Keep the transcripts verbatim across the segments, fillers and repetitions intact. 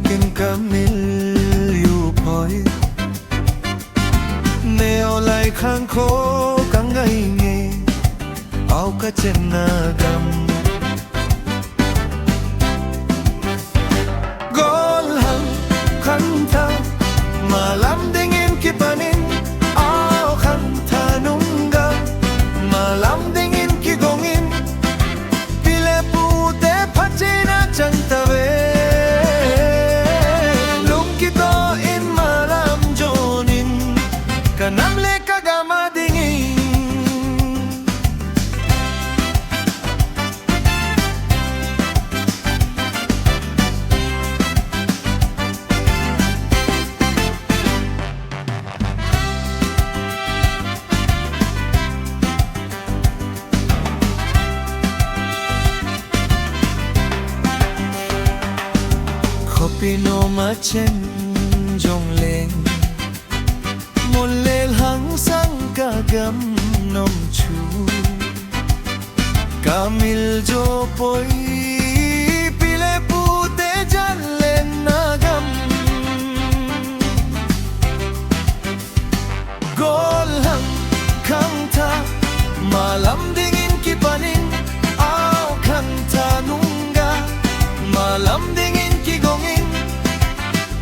Kin kamil yu poi. Neo lai khang kho kangai nge. Ao kachenna gam. Golhang khangtha, malam dingin kipanin, ao khangtha nungah, malam dingin kigongin, pi le pute phateina chang tave. Lungkitoh in malam jonin, kanam le kagam a dingin. Khopi nom a chen jongleng, mol le lhang sang kagam nom chu. Kamil jo poi, pi le pute jal lenna gam. Golhang khangtha, malam dingin kipanin, ao khangtha nungah, malam dingin kigongin,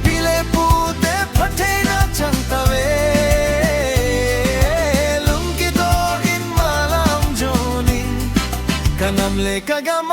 pi le pute phateina chang tave. Lungkitoh in malam jonin, kanam le kagam